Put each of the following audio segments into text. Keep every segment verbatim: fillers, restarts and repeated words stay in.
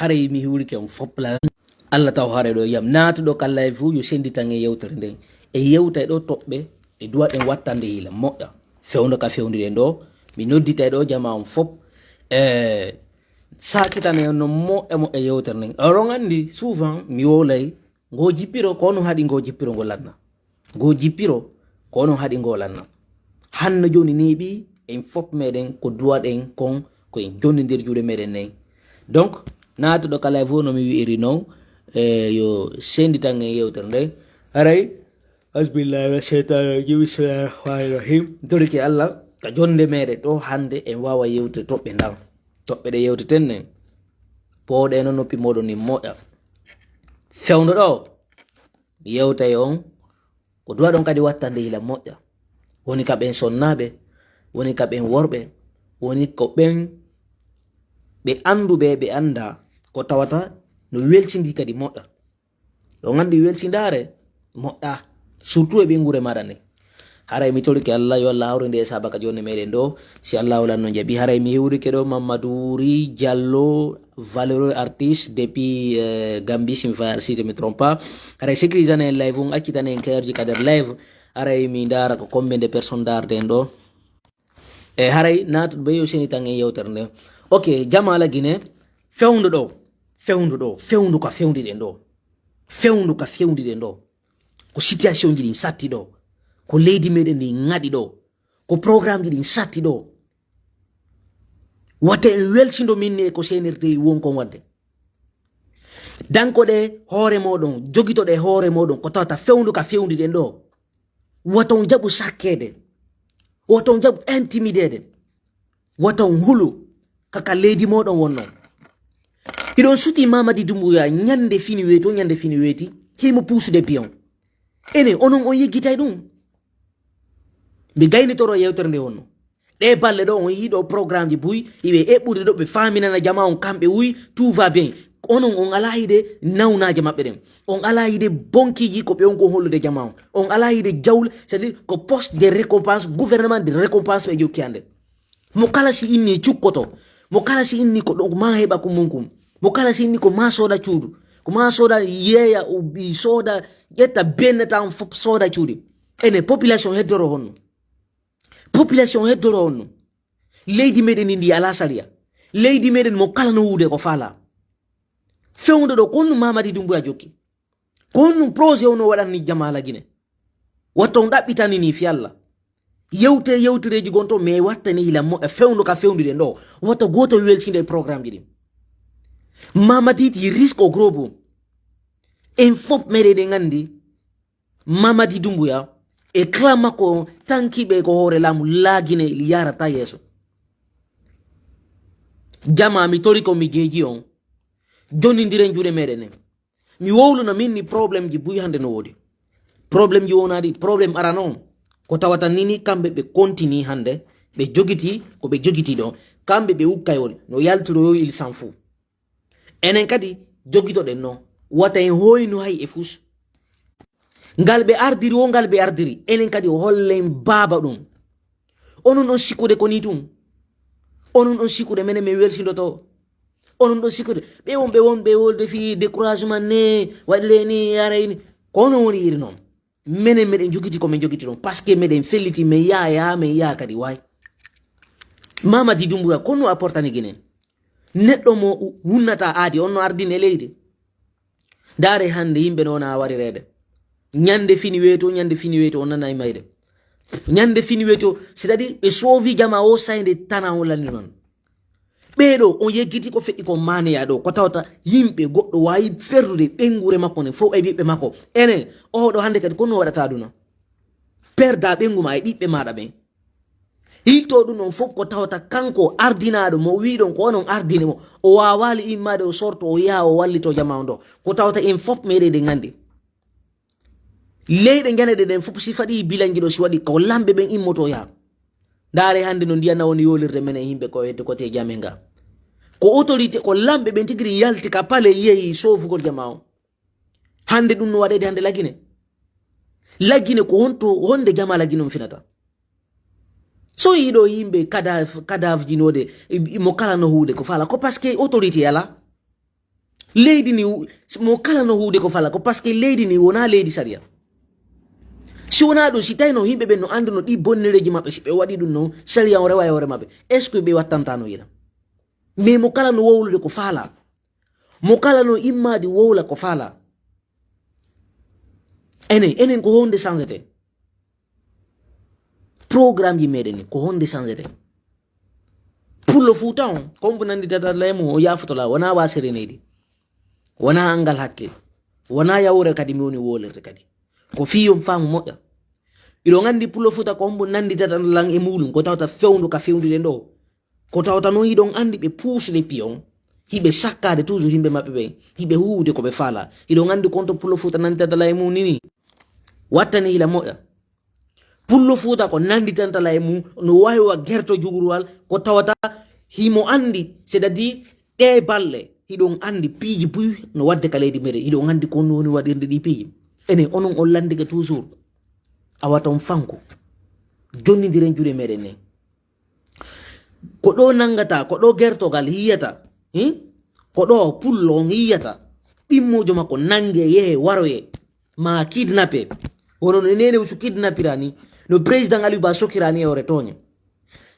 Haray mi huurike on fop la. Allah taw haray ɗo yam. Naatuɗo ka live yo senditan e yewtere nden. E yewtay ɗo toɓɓe e duwa ɗen wattande hila moƴƴa. Fewndo ka fewndi ɗen ɗo. Mi nodditay ɗo jama on fop. E sakitane on no moƴƴa moƴƴa yewtere nden. Oɗon anndi souvent mi wowlay ngo jippiro ko no haɗi ngo jippiro ngo lanna. Ngo jippiro ko no haɗi ngo lanna. Hanno joni neeɓi en fop meɗen ko duwaɗen kon ko en jonni nder juuɗe meɗen nen. Donc naatuɗo kala e fof no mi wi'iri non e yo senditan en yewtere nde. Haray hasbillahi wa sheytani rajim bismillahi rahmani rahim. Torike Allah ka jonde meɗen ɗo hande en wawa yewte toɓɓe ndan. Toɓɓe ɗe yewteten nen. Pooɗe no noppi moɗon ni moƴƴa. Fewndo ɗo mi yewtay on ko duwaɗon kadi wattande hila moƴƴa. Woni ka ɓen sonnaɓe, woni ka ɓen worɓe, woni ko ɓen ɓe anduɓe ɓe anda ko tawata no welsindi kadi moƴƴa. Ɗo gandi welsindare moƴƴa surtout e ɓe gure maɗa ni. Haray mi torike Allah yo Allah hawrinde e sabaka joni meɗen ɗo. Si Allah wala no jaɓi haray mi hewrike ɗo Mamadou Ri Diallo, valeureux artiste depuis euh, Gambie si mi fa si je me trompe pas. Haray sécurisane en live on accitane en kaerji ka nder live. Haray mi ndara ko combien de personnes darde en ɗo. E haray naatuɗo ɓe yo seni tan en yewtere nde. Ok, jama la Guinée. Fewndo ɗo, fewndo ɗo, fewndo ka fewndi ɗen ɗo. Fewndo ka fewndi ɗen ɗo. Ko situation ji ɗin satti ɗo. Ko leydi meɗen ndi ngaɗi ɗo. Ko programme ji ɗin satti ɗo. Wata en welsindo minni e ko C N R D won kon wadde. Dankoɗe hoore moɗon, jogitoɗe hoore moɗon ko tawata fewndo ka fewndi ɗen ɗo. Wata on jaɓu sakkeede. Wata on jaɓu intimidede. Wata on hulu kaka leydi moɗon wonno. Iɗon suti Mamadi Dumbuya ñande fini weeti o ñande fini weeti himo puusude piyon. Ene onon on yeggitay ɗum. Mi gaynitoro yewtere nde wonno. Ɗe balle ɗo on yiiɗo programme ji buy iɓe eɓɓude ɗo ɓe faminana jama on kamɓe wuy tout va bien. Onon on ala yiide nawnaje maɓɓe ɗen. On ala yiide bonkiji ko ɓe on ko hollude jama on. On ala yiide jawle c'est à dire ko poste de récompense gouvernement de récompense ɓe jokki hande. Mo kala si inni cukkoto. Mo kala si inni ko ɗo ma heɓa ko mum kum. Mo kala si inni ko ma soda cuudu. Ko ma soda yeeya o soda ƴetta bennata on fof soda cuuɗi. Ene population heddoro honno. Population heddoro honno. Leydi meɗen ndi ala sariya. Leydi meɗen mo kala no wuude ko faala. Fewndo ɗo ko honno Mamadi Dumbuya jokki. Ko honno projet o no waɗanni jamaala Gine. Watta on ɗaɓɓitani ni fi Allah. Yewte yewtereji gonto mais wattani hila mo e fewndo ka fewndide ɗo. Watta goto welsinde e programme ji ɗin. Mamadi ti risque o gros bo. En fof meɗeɗen andi Mamadi Dumbuya e clan makko on tankiɓe ko hoore laamu laagine yarata yeeso. Jama mi tori ko mi jeeji on. Jonnindiren juuɗe meɗen en. Mi wowluno min ni problème ji buy hande no woodi. Problème ji wonaɗi problème arano on. Ko tawata nini kamɓe ɓe continue hande ɓe jogiti ko ɓe jogiti ɗo. Kamɓe ɓe ukkay woni no yaltiroyo il s'en fout. Enen kadi jogitoɗen no wata en hoynu hay e fus. Ngal ɓe ardiri wo ngal ɓe ardiri enen kadi o hollen baaba ɗum. Onon on sikkude ko ni tun. Onon on sikkude menen min welsindoto. Onon ɗon sikkude ɓe won ɓe won ɓe wolde fi découragement ne waɗire ni arayni. Ko onon woni iri noon. Menen meɗen jogiti ko min jogiti ɗon parce que meɗen felliti min yaha yaha min yaha kadi waay. Mamadi Dumbuya ko no apportani Ginen? Neɗɗo mo hunnata aadi on no ardine leydi. Ndaare hannde yimɓe no wona warirede. Ñande fini weeto ñande fini weeto on nanay mayde. Ñande fini weeto c'est à dire ɓe soovi jama o sayde tana o lanni noon. Ɓeeɗo on yeggiti ko feƴƴi ko maneya ɗo ko tawata yimɓe goɗɗo wawi ferrude ɓengure makko nden fof e ɓiɓɓe makko. Enen oɗo hannde kadi ko no waɗata aduna? Perda ɓengu ma e ɓiɓɓe maɗa ɓen. Yilto ɗum on fof ko tawata kanko ardinaɗo mo wiɗon ko onon ardini mo o wawali immade o sorto o yaha o wallito jama on ɗo. Ko tawata en fof meɗeɗen gandi leyɗe janede ɗen fof si faɗi bilanji ɗo si waɗi ko lamɓe ɓen immoto yaha. Ndaare hannde no ndiyana woni yolirde men e yimɓe ko hedde kote jame nga. Ko autorité ko lamɓe ɓen tigiri yalti ka pale yehi sofugol jama on. Hannde ɗum no waɗede hannde lagine. Lagine ko honto honde jama lagine on finata? So yiɗo yimɓe kadaf kadafjinode mo kala no huude ko fala ko parce que autorité ala. Leydi ni, mo kala no huude ko fala ko, parce que leydi ni wona leydi sariya. Si wona ɗum, si tawino yimɓe ɓen no anduno ɗi bonnereji maɓɓe, si ɓe waɗi ɗum no, sariya o rewa e hoore maɓɓe, est ce que ɓe wattantano yila? Mais mo kala no wowlude ko fala, mo kala no immadi wowla ko fala. Enen enen ko honde changete? Programme ji meɗen ni ko honde changete? Pullo Fuuta on, ko hombo nanditata lemu o yafotola, wona wa serenedi, wona angal hakke, wona yawre kadi mi woni wolirde kadi. Ko fii on faamu moƴƴa. Iɗon anndi Pullo Fuuta ko hombo nannditata lan e muulum, ko tawata fewndo ka fewndire ɗo. Ko tawata non hiɗon anndi ɓe puusde piyon, hiɓe sakkaade toujours yimɓe maɓɓe ɓen, hiɓe huuwde ko ɓe faala. Hiɗon anndi konto Pullo Fuuta nannditata lan e mum nini. Wattani hila moƴƴa. Pullo Fuuta ko nannditanta lan e mum no wawi wa gerto juguruwal, ko tawata himo anndi, c'est-à-dire ɗe balle hiɗon anndi piiji buy no wadde ka leydi meɗen, hiɗon anndi ko on woni waɗirde ɗi piiji. Enen onon on lanndike toujours. Awata on fanko. Jonnidiren juuɗe meɗen nen. Ko ɗo nanngata, ko ɗo gertogal yiyata. Hin? Ko ɗo pullo on yiyata. Ɗimmojo makko nannge yehe waroye. Ma kidnappé. Wono no nene usu kidnappira ni. No président Aliou Ba sokira ni e ore tooñe.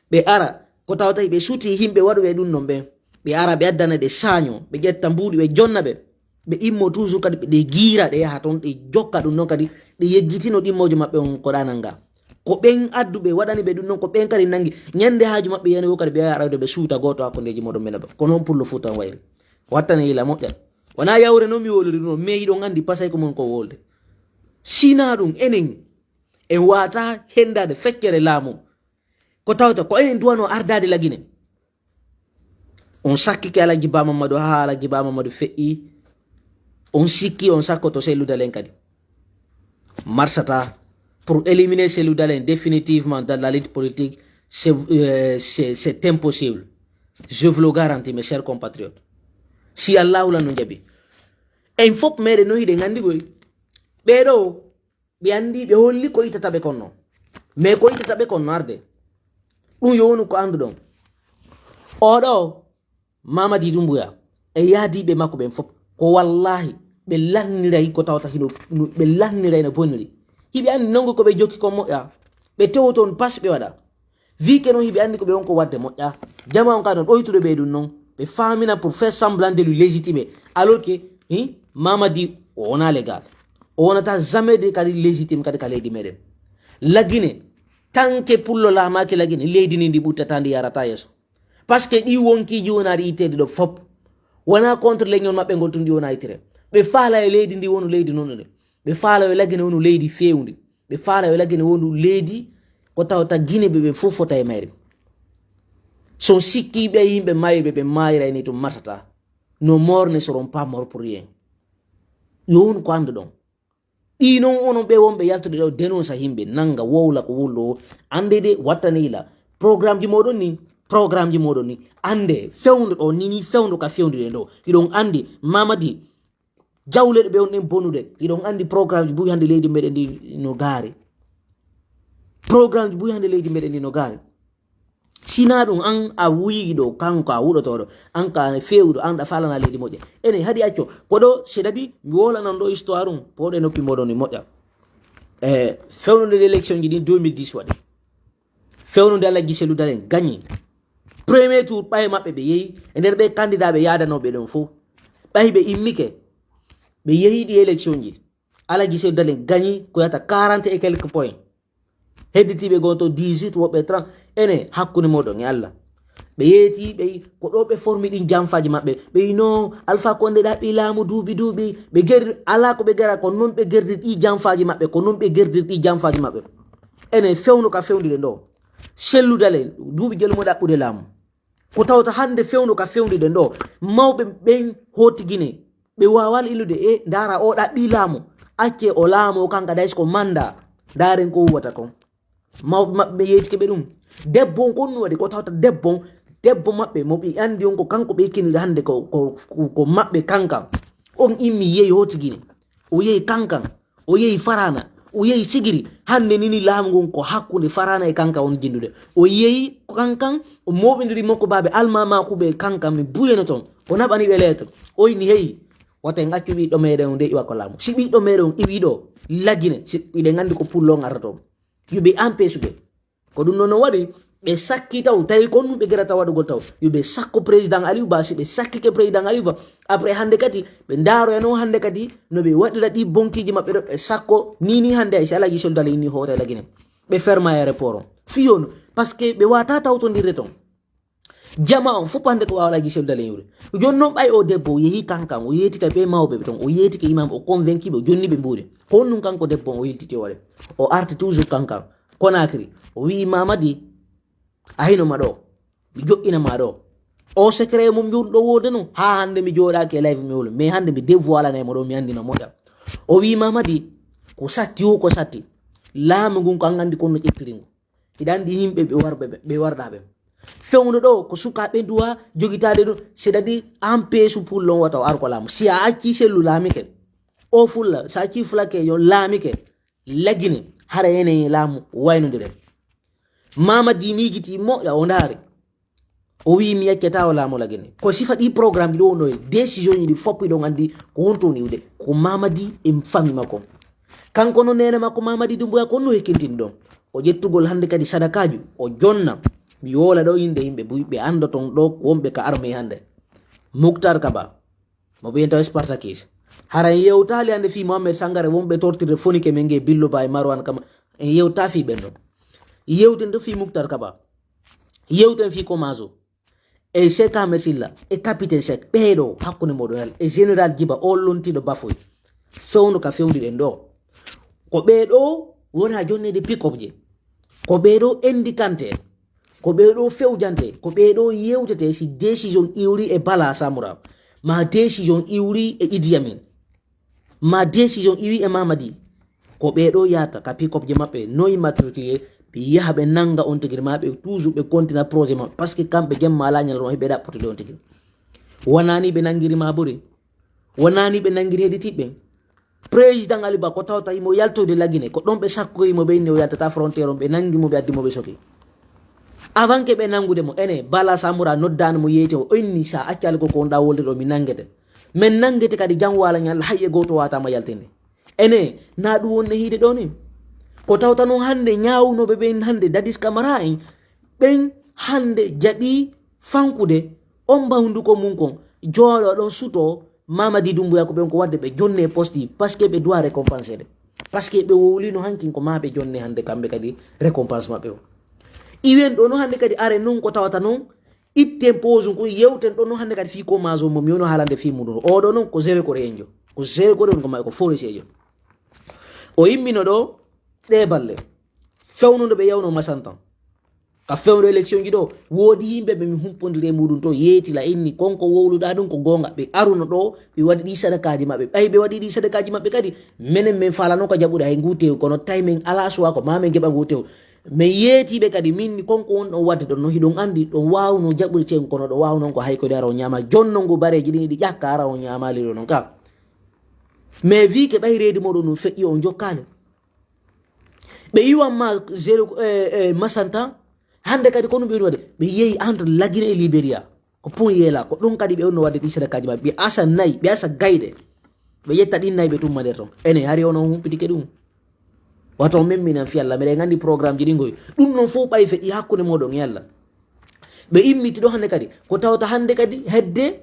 Ɓe ara, ko tawata ɓe suuti yimɓe waɗuɓe ɗum non ɓen. Ɓe ara ɓe addana ɗe saaño, ɓe ƴetta mbuuɗi ɓe jonna ɓe. Ɓe immo toujours kadi ɓe ɗe giira ɗe yaha toon, ɗe jokka ɗum noon kadi, ɗe yeggitino ɗimmojo maɓɓe on ko ɗa nannga. Ko ɓen adduɓe waɗani ɓe ɗum noon, ko ɓen kadi nanngi. Ñande haaju maɓɓe yani wo kadi ɓe yaha arawde ɓe suuta gooto hakkundeeji mooɗon men ɓe. Ko noon Pullo Fuuta on wayri. Wattane yila moƴƴa. Wona yawre noon mi woliri ɗum noon, mais hiɗon anndi pasay ko mon ko wolde. Sina ɗum enen, en wata hendade feccere laamu. Ko tawta ko enen duwano ardade Lagine. On sakkike Alhaji Ba Mamadou, ha Alhaji Ba Mamadou feƴƴi. On sikki, on sakkoto Cellou Dalein kadi. Marsata pour éliminer Cellou Dalein définitivement dans la lutte politique, c'est, euh, c'est, c'est impossible. Je vous le garantis, mes chers compatriotes. Si Allahu lan no jaɓi. En fof meɗen no hiɗen anndi koy. Ɓeɗo ɓe anndi, ɓe holli ko itata ɓe konno. Mais ko itata ɓe konno arde. Ɗum yo wonu ko annduɗon. Oɗo Mamadi Doumbouya e yaadiiɓe makko ɓen fof, ko wallahi ɓe lanniray ko tawata hino, ɓe lanniray no boniri. Hiɓe anndi nongo ko ɓe jokki kon moƴƴa. Ɓe tewo toon pas ɓe waɗa. Vike noon hiɓe anndi ko ɓe won ko waɗde moƴƴa. Jama on kadi no ɗoytude ɓe ɗum noon. Ɓe faamina pour faire semblant de lui légitimer. Alors que, hi, Mamadi o wona légal. O wonata jamais de kadi légitime kadi ka leydi meɗen. Lagine, tant que pullo laamaaki Lagine, leydi ndi ndi ɓuttata ndi yarata yeeso. Parce que ɗi wonkiiji wonaaɗi itteede ɗo fop. Wona contre leñol maɓɓe ngol tun ɗi wona ittire. Ɓe faala e leydi ndi wonu leydi noon ɗo. Ɓe faala e Lagine wonu leydi feewndi. Ɓe faala e Lagine wonu leydi ko tawata Gine ɓe ɓe fof fota e mayre. So sikki ɓe yimɓe mayɓe ɓe maayira ni to matata. No morne seront pas morts pour rien. Yo won ko annduɗon. Ɗi noon onon ɓe wonɓe yaltude ɗo dénonce yimɓe nannga wowla ko wulɗo o. Annde de wattani ila. Programme ji moɗon ni, programme ji moɗon ni. Annde fewndo ɗo ni, ni fewndo ka fewndire ɗo. Hiɗon anndi Mamadi jawle ɗe ɓe on ɗen bonude. Hiɗon anndi programme ji buy hannde leydi meɗen ndi no gaari. Programme ji buy hannde leydi meɗen ndi no gaari. Sina ɗum an a wuyiɗo kanko a wuɗotoɗo, an ka feewuɗo, an ɗa falana leydi moƴƴa. Enen haɗi acco. Ko ɗo si ɗaɓi mi wolanan ɗo histoire um, pooɗe noppi moɗon ni moƴƴa. E fewnude élection ji ɗin deux mille dix waɗi. Fewnude Alhaji Cellou Dalein gagné. Premier tour ɓaye maɓɓe ɓe yehi, e nder ɓe candidat ɓe yaadanoɓe ɗon fof. Ɓayi ɓe immike, ɓe yehi ɗi élection ji. Alhaji Cellou Dalein gagné ko yata quarante et quelques points. Hedditiiɓe goo to dix-huit, woɓɓe trente. Ene hakkunde mooɗon e Allah. Ɓe yeeti, ɓe yi ko ɗo ɓe formi ɗin janfaaji maɓɓe. Ɓe yi no Alpha Condé ɗaɓɓi laamu duuɓi duuɓi. Ɓe gerdi, alaa ko ɓe gara, ko non ɓe gerdir ɗi janfaaji maɓɓe, ko non ɓe gerdir ɗi janfaaji maɓɓe. Ene fewno ka fewndire ɗo. Cellou Dalein, duuɓi jelu mo ɗaɓɓude laamu. Ko tawta hannde fewndo ka fewndide ɗo, mawɓe ɓen hooti Gine, ɓe waawal ilude e ndaara o ɗaɓɓi laamu, acce o laamoo kanka days ko manda, ndaaren ko huwata kon. Mawɓe maɓɓe ɓe yeetike ɓe ɗum. Debbo on konnu waɗi ko tawta debbo on, debbo maɓɓe mo ɓe anndi on ko kanko ɓe kinnude hannde ko, ko, ko, ko maɓɓe kankan. On immi yehi hooti Gine, o yehi kankan. O yehi Farana, o yehi Sigiri. Hannde nini laamu ngun ko hakkunde Farana e kanka won jindude. O yehi kankan, o moɓindiri makko baabe almamakuɓe e kanka mi buyeno toon. O naɓani ɓe lettre, o inni hey, wata en accu ɓiɗɗo meɗen on de iwa ko laamu. Si ɓiɗɗo meɗen on iwi ɗo, Lagine, si iɗen anndi ko pullo on arata on. Yo ɓe empêche ɓe. Ko ɗum noon no waɗi, ɓe sakki taw, tawi kon ɗum ɓe gerata waɗugol taw. Yo ɓe sakko président Aliou Ba, si ɓe sakkike président Aliou Ba, après hannde kadi, ɓe ndaaroya noon hannde kadi, no ɓe waɗira ɗi bonkiiji maɓɓe ɗo, ɓe sakko, ni ni hannde ay si Alaaji Selu Dali inni hoota Lagine. Ɓe ferma aéroport on. Fiyono, parce que ɓe wata tawtondirde toon. Jama on fof hannde ko waawa Alaaji Selu Dali iwde. Jooni noon ɓay o debbo, o yehi Kankan, o yeetike ɓe mawɓe ɓe toon, o yeetike imam, o convaincu ɓe, o jonni ɓe mbuuri. Ko honɗum kanko debbo on o yiltiti waɗe? O arti toujours Kankan, Conakry. O wi'i Mamadi, a hino ma ɗo. Mi joɗɗina ma ɗo. O secret mum joɗɗo wode noon. Haa hannde mi jooɗaaki e live mi wolo. Mais hannde mi dévoilanay mo ɗo, mi anndina moƴƴa. O wi'i Mamadi, ko satti o, ko satti. Laamu ngun ko an anndi kon no ƴettiri ngu. Hiɗa anndi yimɓe ɓe warɓe ɓe, ɓe warɗa ɓe. Fewndo ɗo ko sukaaɓe duwa jogitaade ɗum, c'est-à-dire empêche pullo on wata o ar ko laamu. Si a acci Sellu laamike, o fulla, si a acci fulake yo laamike, Lagine, hara enen e laamu waynondire. Mamadi miijiti moƴƴa o ndaari. O wi'i mi yaccata o laamu Lagine. Ko sifa ɗi programme ɗi ɗo no e décision ji ɗi fof ɗon anndi ko honto woni iwde. Ko Mamadi e famille makko. Kanko no neene makko Mamadi Dumbuya kon no hekkintini ɗon. O ƴettugol hannde kadi sadakaaju, o jonna. Mi yoola ɗo innde yimɓe buy ɓe annda toon ɗo wonɓe ka armée hannde. Muktar Kaba, mo ɓeyen taw Spartakis. Hara en yewtaali hannde fii Mohamed Sangare wonɓe tortirde fonike men nge Billo Ba e Marwan Kama. En yewta fii ɓen ɗon. Yewten ɗo fii Muktar Kaba. Yewten fii Komazo. E Cheikh Ahmed Silla, e Capitaine Cheikh, ɓeeɗo hakkunde mooɗon yalla, e Général Djiba, o lontiiɗo Bafoy. Fewndo ka fewndiɗen ɗo. Ko ɓeeɗo wona jonneede pick-up je. Ko ɓeeɗo endikante. Ko ɓeeɗo fewjante. Ko ɓeeɗo yewtete si décision iwri e Bala Samora. Ma décision iwri e Idi Amin. Ma décision iwi e Mamadi. Ko ɓeeɗo yahata ka pick-up je maɓɓe, no immatriculé, ɓe yaha ɓe nannga on tigi, ma ɓe toujours ɓe continue projet maɓɓe. Parce que kamɓe jemma alaa ñalawma ɓe ɗaɓɓutude on tigi. Wonaa ni ɓe nanngiri ma buri. Wonaa ni ɓe nanngiri heɗitiiɓe. Président Ali Ba ko tawta imo yaltude Lagine, ko ɗon ɓe sakkoyi mo ɓe inni o yaltata frontière on, ɓe nanngi mo ɓe addi mo ɓe soki. Avant que ɓe nanngude mo, ene Bala Samora noddaani mo yeeyte o, o inni sa accaali ko ko wonɗa wolde ɗo mi nanngete. Men nanngete kadi jam waala ñalla hay e gooto waataama yaltinde. Ene, na ɗum wonde hiide ɗo ni. Ko tawta noon hannde ñaawunooɓe ɓen hannde Dadis Camara en, ɓen hannde jaɓi fankude on mbawndu ko mum kon, jooɗo ɗon suto Mamadi Dumbuya ko ɓen ko waɗde ɓe jonne poste ɗi, parce que ɓe doit récompenser de. Parce que ɓe wowlino hankin ko ma ɓe jonne hannde kamɓe kadi récompense maɓɓe o. Iwen ɗo no hannde kadi are noon ko tawata noon, itten pause ko yewten ɗo no hannde kadi fii ko maso mo mi wono haalande fii muɗum. Oɗo noon ko zéro ko reyenjo. Ko zéro ko ɗon ko ma ko forestier jo. O immino ɗo ɗe balle. Fewnude ɓe yawno masantan. Ka fewndo élection ji ɗo, woodi yimɓe ɓe mi humpondiri e muɗum to yeetila inni kon ko wowluɗa ɗum ko goonga. Ɓe aruno ɗo, ɓe waɗi ɗi sadakaaji maɓɓe. Ɓay ɓe waɗi ɗi sadakaaji maɓɓe kadi, menen men faalano ko jaɓuɗe hay ngu tew, kono tawi men alaa suwa ko ma men geɓa ngu tew. Men yeetiɓe kadi, min ni kon ko wonɗon waɗde ɗon no hiɗon anndi ɗon waawno jaɓude tew, kono ɗo waaw noon ko hay ko ɗe ara o ñaama. Jonno ngu bareeji ɗin ɗi ƴakka ara o ñaamaali ɗo noon ka. Mais vu que ɓay reedi moɗon no feƴƴi on jokkaali. Ɓe iwan ma zéro, eh, eh, masanta. Hannde kadi ko ɗum ɓe woni waɗde. Ɓe yehi entre Lagine e Liberia. Ko pon yeela. Ko ɗum kadi ɓe wonno waɗde ɗi sadakaaji maɓɓe. Ɓe asa nayi, ɓe asa gayɗe. Ɓe ƴetta ɗin nayi ɓe tumma nder ton. Ene hari ono humpitike ɗum. Wato men minan fi Allah. Meɗen anndi programme ji ɗin goy. Ɗum noon fof ɓay feƴƴi hakkunde moɗon e Allah. Ɓe immiti ɗo hannde kadi. Ko tawta hannde kadi hedde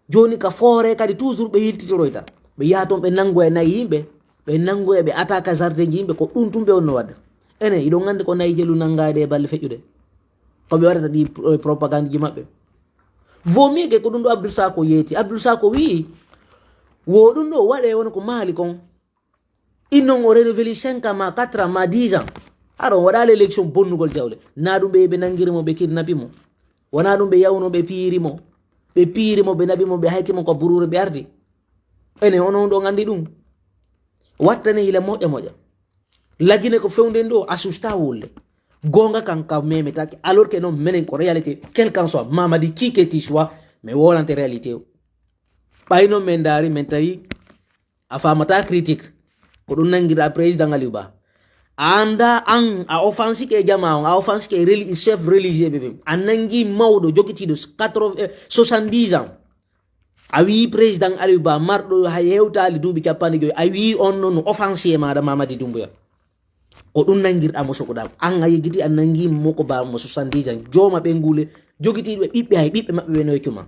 jooni ka foore kadi toujours ɓe yiltitoroyta. Ɓe yaha toon ɓe nanngoya nayi yimɓe, ɓe nanngoya ɓe attaque jardin ji yimɓe, ko ɗum tun ɓe wonno waɗde. Enen, iɗon anndi ko nayi jelu nanngaade e balle feƴƴude. Ko ɓe waɗata ɗi pro-, propagande ji maɓɓe. Vaut mieux que ko ɗum ɗo Abdoul Sako yeeti. Abdoul Sako wi'i, wo ɗum ɗo waɗe wona ko Mali kon. Innon o renouvelé cinq ans ma quatre ans ma dix ans. Aɗa on waɗaali élection bonnugol jawle. Na ɗum ɓe ɓe nanngiri mo, ɓe kidnappé mo. Wona ɗum ɓe yawno, ɓe piiri mo. Ɓe piiri mo, ɓe naɓi mo, ɓe hayki mo ko buruure, ɓe ardi. Ene, onon ɗon anndi ɗum. Wattane hila moƴƴa moƴƴa. Lagine ko fewnden ɗo, a susta wulle. Goonga kan ka memetaake. Alors que non, menen ko réalité. Quel qu'en soit, Mamadi, qui que tu sois, mais wolante réalité o. Ɓay non men ndaari, men tawi a faamata critique. Ko ɗum nanngira président Aliou Ba. A annda an, a offense ke jama on, a offense ke reli-, chef religieux ɓe ɓen. A nanngi mawɗo jogitiiɗo quatre-vingts, eh, soixante-dix ans. A wii président Aliou Ba marɗo hay hewtaali duuɓi capanɗe joyi, a wii on noon no offensé maaɗa Mamadi Doumbouya. Ko ɗum nanngirɗaa mo sokoɗaa. An a yeggiti a nanngi mo ko ba mo soixante-dix ans. Jooma ɓe nguule jogitiiɓe ɓiɓɓe hay ɓiɓɓe maɓɓe ɓe no yeccu ma.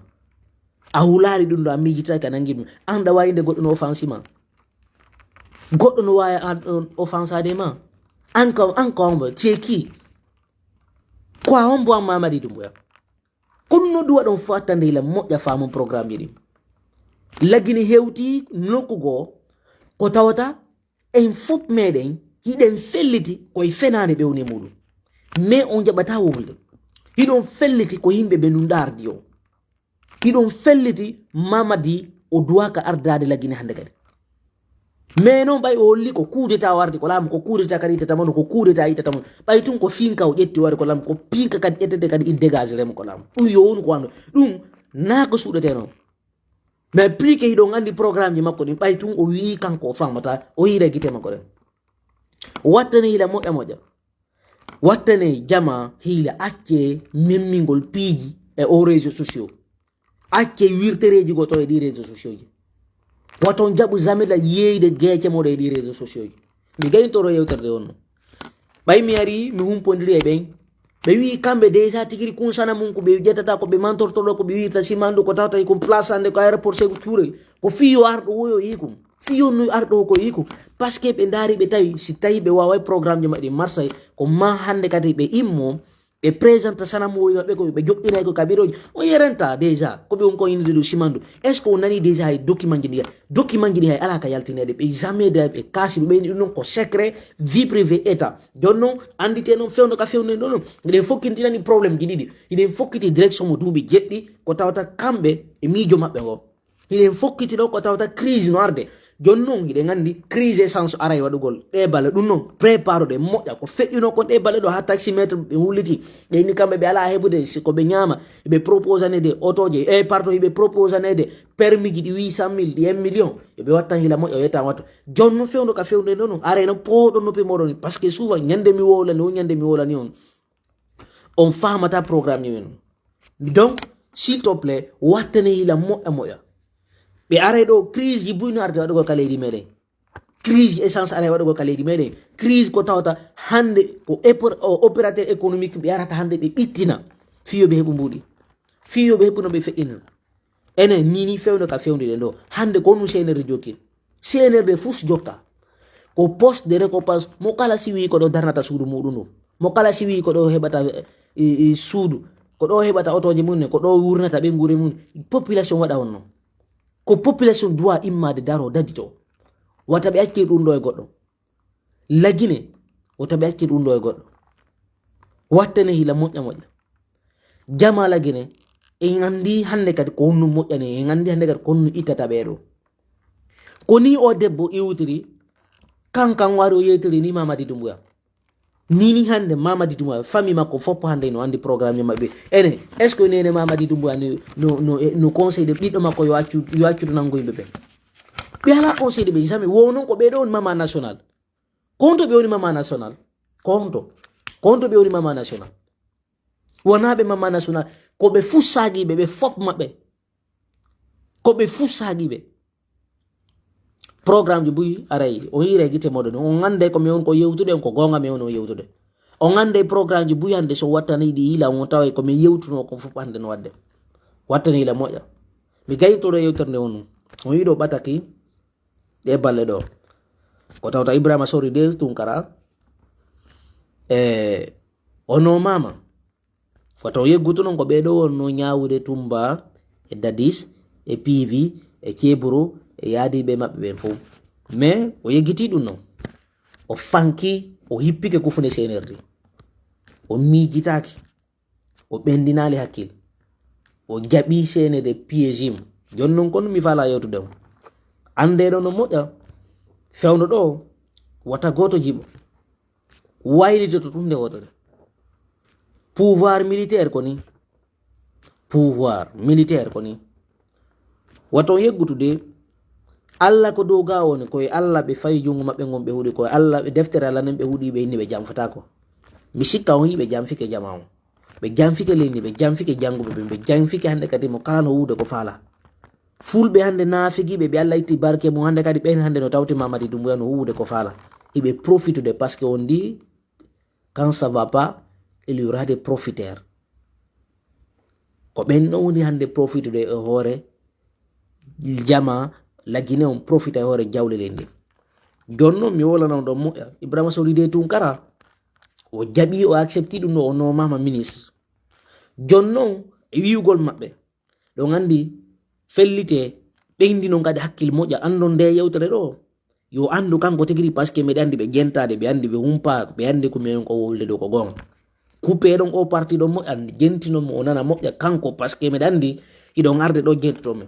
A hulaali ɗum ɗo a miijitaaki a nanngi ɗum. An ɗa waawi nde goɗɗo no offensé ma. Goɗɗo no waawi an ɗon offensade ma. An ka an ka on ba tu es qui? Quoi on bo an Mamadi Doumbouya. Ko ɗum no duwa ɗon fo attande ila moƴƴa faamon programme ji ɗin. Lagine hewti nokku goo ko tawata en fof meɗen hiɗen felliti koye fenaande ɓewne muɗum. Mais on jaɓata wowlude. Hiɗon felliti ko yimɓe ɓe nun ɗaardi o. Hiɗon felliti Mamadi o duwaka ardaade Lagine hannde kadi. Mais noon ɓay o holli ko coup d'état o ardi ko laamu, ko coup d'état kadi itata mo, ko coup d'état itata mo. Ɓay tun ko finka o ƴetti o ari ko laamu, ko pinka kadi ƴettete kadi il dégage remo ko laamu. Ɗum yo wonu ko wano. Ɗum naa ko suuɗete noon. Mais plus que hiɗon anndi programme ji makko ɗin, ɓay tun o wii kanko o famata, o yiira gite makko ɗen. Wattane hila moƴƴa moƴƴa. Wattane jama hila acce memmingol piiji e o réseau sociaux. Acce wirtereeji go to e ɗi réseau sociaux ji. Waton jaɓu jamais la yeeyde geece moɗo e ɗi réseau sociaux ji. Mi gayntoro yewterde on no. Ɓay mi ari mi humpondiri e ɓen. Ɓe wii kamɓe déjà tigiri kunsana mum ko ɓe ƴettata ko ɓe mantortoɗo ko ɓe wiirta simandu ko tawta ko place hannde ko aéroport Sékou Touré. Ko fii yo arɗo woyo ikum. Fii yo no arɗo ko ikum. Parce que ɓe ndaari ɓe tawi si tawi ɓe waaway programme ji maɓɓe ɗi marsay ko ma hannde kadi ɓe immo ɓe présenta sanamu woyi maɓɓe ko ɓe joɗɗinay ko kabiroji. O yerenta déjà ko ɓe on ko inde ɗo simandu. Est ce que o nani déjà hay document ji ɗi? Document ji ɗi hay ala ka yaltinede ɓe jamais de ɓe kaasi ɗum ɓeyni ɗum noon ko secret vie privée état. Jooni noon anndite noon fewndo ka fewndo ɗo noon hiɗen fokkintinani problème ji ɗiɗi. Hiɗen fokkiti direction mo duuɓi jeɗɗi ko tawata kamɓe e miijo maɓɓe ngo. Hiɗen fokkiti ɗo ko tawata crise no arde. Jooni noon hiɗen anndi crise essence aray waɗugol ɗe bale ɗum noon préparude moƴƴa ko feƴƴuno kon ɗe bale ɗo ha taximetre ɓe wulliti ɓe inni kamɓe ɓe ala heɓude si ko ɓe ñaama ɓe proposanede otoje e pardon hiɓe proposanede permis ji ɗi huit cent mille ɗi un million ɓe wattan hila moƴƴa o yetta watta. Jooni noon fewndo ka fewndo ɗo noon arayno pooɗo noppi moɗon parce que souvent ñande mi wowlani o ñande mi wowlani on on famata programme ji men. Donc s'il te plaît wattane hila moƴƴa moƴƴa. Ɓe aray ɗo crise ji buyno arde waɗugol ka leydi meɗen. Crise essence aray waɗugol ka leydi meɗen. Crise ko tawata hannde ko opérateur économique ɓe arata hannde ɓe ɓittina fiyo ɓe heɓu mbuuɗi fiyo ɓe heɓu no ɓe feƴƴinana. Enen ni ni fewndo ka fewndi ɗen ɗo hannde ko nu C N R D jokki. C N R D fus jokka ko poste de récompense mo kala si wi ko ɗo darnata suudu muɗum ɗum mo kala si wi ko ɗo heɓata suudu ko ɗo heɓata otoji mum ne ko ɗo wurnata ɓe nguure mum. Population waɗa on noon ko population doit immade daro dadito wata ɓe accir ɗum ɗo e goɗɗo. Lagine wata ɓe accir ɗum ɗo e goɗɗo. Wattane hila moƴƴa moƴƴa. Jama Lagine en anndi hannde kadi ko honno moƴƴani en anndi hannde kadi ko honno ittata ɓee ɗo. Ko ni o debbo iwtiri kankan wari o yeytiri ni Mamadi Doumbouya. Nini hannde Mamadi Doumbouya famille makko foppo hannde no anndi programme maɓɓe. Ene est ce que nene Mamadi Doumbouya no, no, no, no conseil de ɓiɗɗo makko yo accu yo accuto nanngoyimɓe ɓe. Ɓe ala conseil de ɓe jamais wo noon ko ɓee ɗo woni mama national. Konto ɓe woni mama national. Konto konto ɓe woni mama national. Wonaa ɓe mama national ko ɓe fuu saagiiɓe ɓe fof maɓɓe. Ko ɓe fuu saagiiɓe. Programme ji buy aray o yiira e gite moɗon on annde ko mi on ko yewtude on ko goonga mi on o yewtude. On annde programme ji buy hannde so wattani ɗi yila on tawa ko min yewtuno kon fof hannde no waɗde. Wattani yila moƴƴa. Mi gaytoro yewtere nde on on yiɗo ɓataki ɗe balle ɗo ko tawta Ibrahima Sori de Tunkara e ono mama. Foto yeggutu noon ko ɓee ɗo wonno ñaawude Tumba e Dadis e Piivi e Ceeburu e yaadiiɓe maɓɓe ɓeen fof. Mais o yeggitii ɗum noon. O fanki, o hippike kufunde C N R D. O miijitaaki. O ɓendinaali hakkil. O jaɓii seenede piégé mo. Jooni noon kono mi faalaa yewtude mo. Anndeeɗo no moƴƴa. Fewndo ɗo wata gooto jiɓo. Waylitoto tun nde wotere. Pouvoir militaire ko ni. Pouvoir militaire ko ni. Waton yeggutude. Alla ko dow ga woni koye Alla ɓe fayi junngo maɓɓe ngon ɓe huɗi koye Alla ɓe deftere Alla nden ɓe huɗi ɓe inni ɓe jamfatako. Mi sikka on yiɓe jamfike jama on. Ɓe jamfike leydi ɓe jamfike jannguɓe ɓe ɓe jamfike hannde kadi mo kala no wuude ko faala. Fulɓe hannde naafigiiɓe, ɓe Allah itti barke mum, hannde kadi ɓen hannde no tawti Mamadi Doumbouya no huwude ko faala. Iɓe profitude parce que on dit, quand ça va pas, il y aura des profiteurs. Ko ɓen ɗon woni hannde profitude e hoore jama, la Guinée on profita e hoore jawle ɗen ɗin. Jooni noon mi wolana on ɗon moƴƴa, Ibrahima Sory Dey Tunkara, o jaɓi, o accepti ɗum ɗo, o nomama ministre. Jooni noon e wi'ugol maɓɓe, ɗon anndi fellite, ɓeyndi noon kadi hakkil moƴƴa, anndon nde yewtere ɗo. Yo anndu kanko tigi ri, parce que meɗe anndi ɓe jentaade, ɓe anndi ɓe humpa, ɓe anndi ko minen ko wolde ɗo ko goonga. Kuppe ɗon o parti ɗon moƴƴa, jentino mo o nana moƴƴa kanko, parce que meɗe anndi hiɗon arde ɗo jentoto men.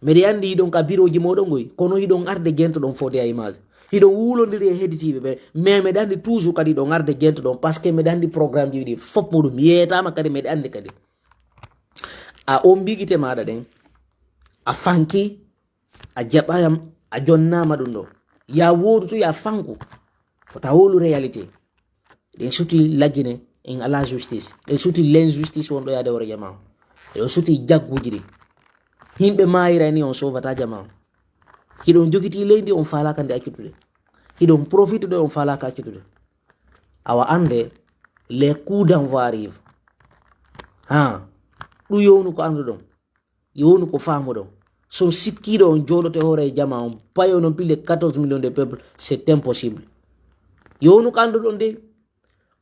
Meɗe anndi hiɗon ka birooji moɗon goy, kono hiɗon arde jentoɗon fodde a image. Hiɗon wulondiri e hedditiiɓe ɓe, mais meɗe anndi toujours kadi hiɗon arde jentoɗon, parce que meɗe anndi programme ji ɗi fof muɗum yeetama kadi, meɗe anndi kadi. A ombi gite maɗa ɗen, a fanki, a jaɓayam, a jonnama ɗum ɗo. Ya woodu to ya fanku. Ko ta wolu réalité. Ɗen suti la Guinée, en ala justice. Ɗen suti l'injustice wonɗo yaade hoore jama. Ɗen suti jagguji ɗi. Himɓe mayira ni on sovata jama. Hiɗon jogiti leydi on falaka nde accutude. Hiɗon profitude on falaka accutude. Awa ande, les coups d'envoi arrive. Ha, ɗum yownu ko annduɗon. Yownu ko faamuɗon. So sikkiiɗo on jooɗoto e hoore e jama on, payo non plus de quatorze millions de peuple, c'est impossible. Yownu ko annduɗon de,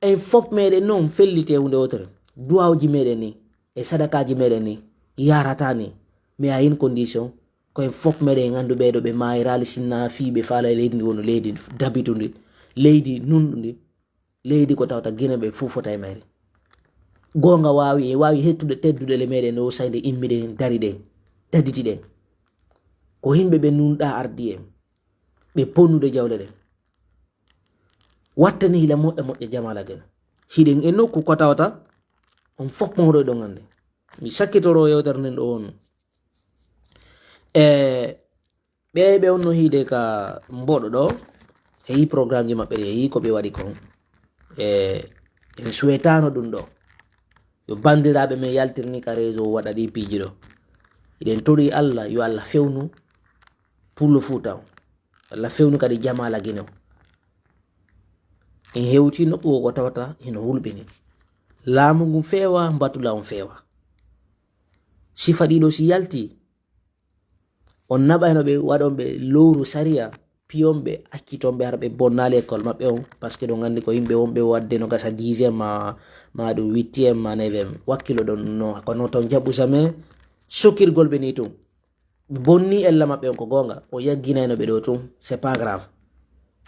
en fof meɗen noon fellite hunde wotere. Duwawji meɗen ni, e sadakaji meɗen ni, yarata ni. Mais à une condition, ko en fof meɗen en anndu ɓeeɗo ɓe maayiraali sinna fii ɓe faala e leydi ndi woni leydi dabitundi, leydi nunɗundi, leydi ko tawta Gine ɓe fof fota e mayri. Goonga waawi, e waawi hettude tedduɗe le meɗen o sayde immiɗen, dariɗen, daditiɗen. Ko yimɓe ɓe nunɗa ardi en, ɓe ponnude jawle ɗen. Wattani hila moƴƴa moƴƴa jamala gena. Hiɗen e nokku ko tawata on fof mawɗo e ɗon annde. Mi sakkitoro yewtere nden ɗo wonno. E ɓe, ɓe onno hiide ka mboɗo ɗo, e yi programme ji maɓɓe ɗi, e yi ko ɓe waɗi kon. E en suwetano ɗum ɗo. Yo banndiraaɓe men yaltir ni ka réseau waɗa ɗi piiji ɗo. Hiɗen tori Allah, yo Allah fewnu pullo Fuuta on. Allah fewnu kadi jamaala Gine on. En hewti nokku o ko tawata hino hulɓini. Laamu ngun feewa, mbatula on feewa. Sifa ɗiɗo si yalti, on naɓayno ɓe waɗon ɓe lowru sariya, piyon ɓe, acciton ɓe, hara ɓe bonnaali école maɓɓe on, parce que ɗon anndi ko yimɓe wonɓe waɗde no gasa dixième ma, ma ɗum huitième ma neuvième. Wakkilo ɗon no, kono ton jaɓu same sokirgol ɓe ni tun. Ɓe bonni ella maɓɓe on ko goonga, o yagginayno ɓe ɗo tun, c'est pas grave.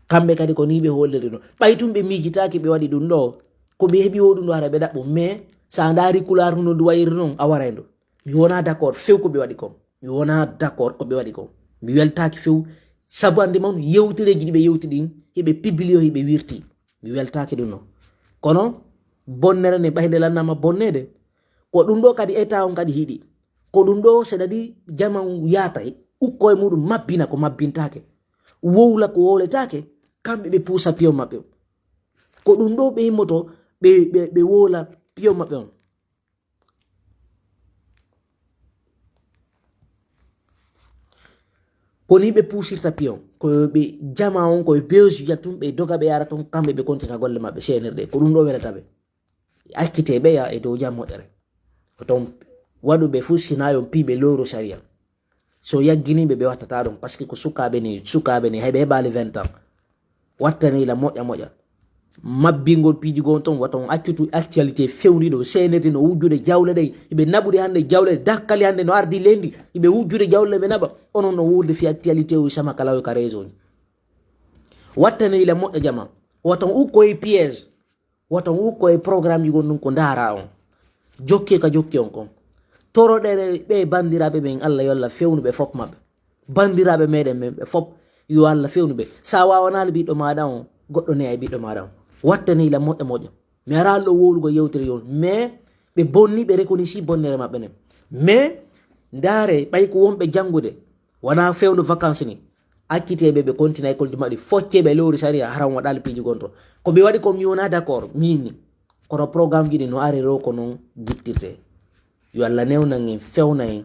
Kamɓe kadi ko ni ɓe holliri ɗum. Ɓay tun ɓe miijitaaki ɓe waɗi ɗum ɗo, ko ɓe heɓi o ɗum ɗo hara ɓe ɗaɓɓo, mais sa ndaari kulaar no ndu wayiri noon, a waray ndu. Mi wona d'accord few ko ɓe waɗi kon. Mi wona d'accord ko ɓe waɗi kon. Mi weltaaki few. Sabu ande man yewtereeji ɗi ɓe yewti ɗin, hiɓe pibiliyo, hiɓe wirti. Mi weltaaki ɗum non. Kono bonnere nde ɓay nde lannama bonneede, ko ɗum ɗo kadi état on kadi hiɗi. Ko ɗum ɗo seɗa ɗi jama on yaata, ukko e muɗum mabbina ko mabbintaake. Wowla ko wowletaake, kamɓe ɓe puusa piyon maɓɓe on. Ko ɗum ɗo ɓe immoto, ɓe, ɓe, ɓe wowla piyon maɓɓe on. Ko ni ɓe puusirta piyon, ko ɓe jama on, ko ɓe bewsuja tun, ɓe doga ɓe yara tun, kamɓe ɓe kontina golle maɓɓe seenirɗe. Ko ɗum ɗo welata ɓe. Accite ɓe ya e dow jam moƴƴere. Ko ton waɗu ɓe fuu sina yon piiɓe lowru sariya. So yagginiiɓe ɓe wattata ɗum, parce que ko sukaaɓe ni, sukaaɓe ni, hay ɓe heɓaali vingt ans. Wattani la moƴƴa moƴƴa. Mabbingol piiji gon ton, wata on accutu actualité fewndi ɗo, seenirde no wujjude jawle ɗe, iɓe naɓude hannde jawle, dakkali hannde no ardi leydi, iɓe wujjude jawle ɓe naɓa. Onon no wuurde fi actualité o sama kala o ka réseau ni. Wattani la moƴƴa jama. Wata on ukko e piège. Wata on ukko e programme ji gon ɗum ko ndaara on. Jokke ka jokke on kon. Toroɗere ɓe banndiraaɓe ɓen Allah yo Allah fewnu ɓe fof maɓɓe. Banndiraaɓe meɗen men ɓe fof yo Allah fewnu ɓe. Sa wawanaali ɓiɗɗo maɗa on, goɗɗo ne ay ɓiɗɗo maɗa on. Wattani la moƴƴa moƴƴa. Mi ara Allah wowlugo yewtere yon. Mais ɓe bonni ɓe reconnaissi bonnere maɓɓe nden. Mais ndaare ɓay ko wonɓe janngude, wona fewndo vacances ni. Accite ɓe, ɓe continue école ji maɓɓe, focce ɓe lowri sariya, haram waɗali piiji gon to. Ko ɓe waɗi ko mi wona d'accord, min ni. Kono programme ji ɗi no ari ɗo ko non gittirte. Yo Allah newnan en, fewna en,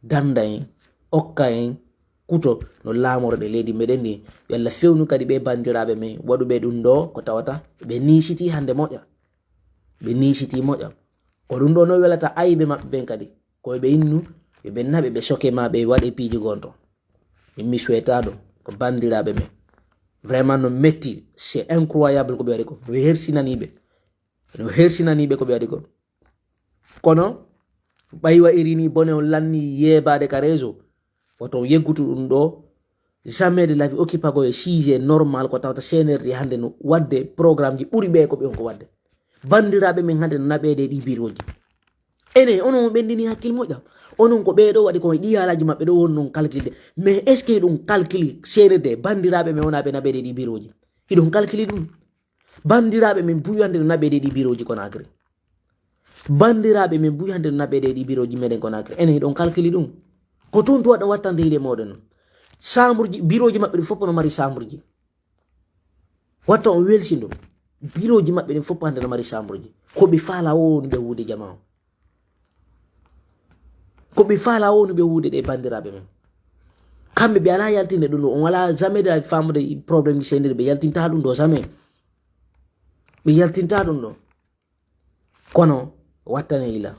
danda en, okka en kuto no laamorɗe leydi meɗen ndi. Yo Allah fewnu kadi ɓe banndiraaɓe men waɗuɓe ɗum ɗo ko tawata ɓe niisiti hannde moƴƴa. Ɓe niisiti moƴƴa. Ko ɗum ɗo no welata ayɓe maɓɓe ɓen kadi. Ko ɓe innu, ɓe ɓe naɓe, ɓe soke ma, ɓe waɗe piiji gonto. Min mi suweta ɗum ko banndiraaɓe men. Vraiment no metti, c'est incroyable ko ɓe waɗi ko. No hersinani ɓe. No hersinani ɓe ko ɓe waɗi ko. Kono ɓay wa iri ni bone on lanni yeebaade ka réseau. Woto on yeggutu ɗum ɗo. Jamais de la vie occupagol e sujet normal ko tawta C N R D hannde no waɗde programme ji ɓuri ɓe ko ɓe on ko waɗde. Banndiraaɓe men hannde no naɓeede e ɗi birooji. Enen, onon on ɓenndini hakkil moƴƴa. Onon ko ɓee ɗo waɗi ko e ɗi haalaaji maɓɓe ɗo won non calculde. Mais est-ce que ɗum calcul C N R D banndiraaɓe men wona ɓe naɓeede e ɗi birooji? Hiɗon calculi ɗum. Banndiraaɓe men buy hannde no naɓeede e ɗi birooji Conakry. Banndiraaɓe men buy hannde no naɓeede e ɗi birooji meɗen Conakry. Enen hiɗon calculi ɗum. Ko toon to waɗa wattande hiɗe mooɗon. Chambre ji, birooji maɓɓe ɗi fof no mari chambre ji. Watta on welsindo. Birooji maɓɓe ɗin fof hannde no mari chambre ji. Ko ɓe faala o woni ɓe huude jama o. Ko ɓe faala o woni ɓe huude ɗe banndiraaɓe men. Kamɓe ɓe alaa yaltinde ɗum ɗo. On alaa jamais de faamude problème ji seeniri ɓe yaltinta ɗum ɗo jamais. Ɓe yaltinta ɗum ɗo. Kono wattane ila.